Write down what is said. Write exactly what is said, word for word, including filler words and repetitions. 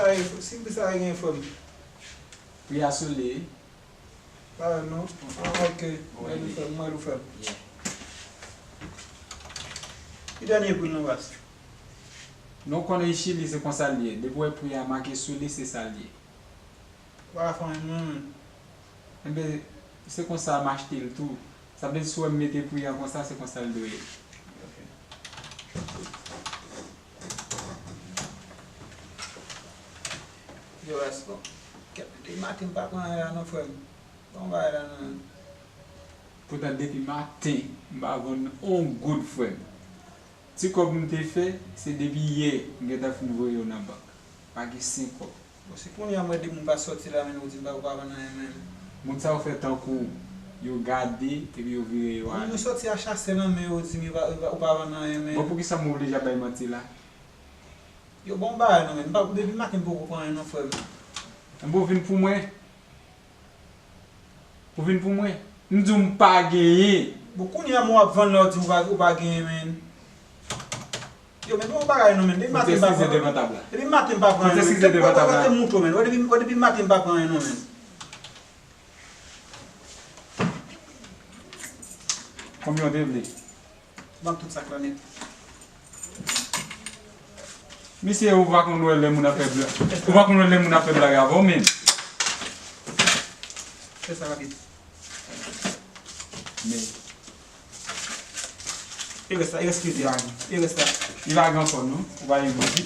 Sa e, si pri sa e gen frè m. Pri a sou li. Pa wè non. Ah, ok. Mwen li fè, mwen li fè. Yeah. Ki dènye pri l non baz? Non, konnen Chili se konsa l ye. Depi w wè pri a make sou li, se sa l ye. Ou pa ka fè anyen non, men. Enben, se konsa m achte l tou. Sa vle di si w wè m mete pri an konsa, se konsa l dwe ye. Ok. Yo, res bon. Kèt, depi maten m pa pran anyen la non, frè m. Bon bagay la non. Poutan depi maten, m pa vann on goud, frè m. Ti kòb m te fè, se depi yè m gentan fin voye yo nan bank. Pa gen senk kòb. Bon, si kounye a m wè de moun pa sòti la, men ou di m pa, ou pa vann anyen menm. Moun sa yo fè tankou yo gade, epi yo vire yo ale. Moun yo sòti a chase nan men yo, di m yo pa, yo pa, ou pa vann anyen menm. Bon, poukisa m oblije ap bay manti la? Yo bon bagay non, men. M pa, depi maten m poko pran anyen non, frè m. Enben w vin pou mwen. Ou vin pou mwen? M di w m pa genyen. Bon, kounye a m w ap vann la, w di m ou pa, ou pa genyen, men. Yo, men, bon bagay non, men. Depi maten m pa pran. Depi maten m pa pran anyen, men. Kèt, mouto, men. Wè, depi, wè, depi maten m pa pran anyen non, men. Konbyen w te vle? Ban m tout sak la nèt. Misye, ou pa konn wè lè moun ap fè blag. Ou pa konn wè lè moun ap fè blag avè w menm. Fè sa rapid. Men. E rès la, e rès ki te. E rès la. Li pa gen ankò non. Ou pa gen bouti.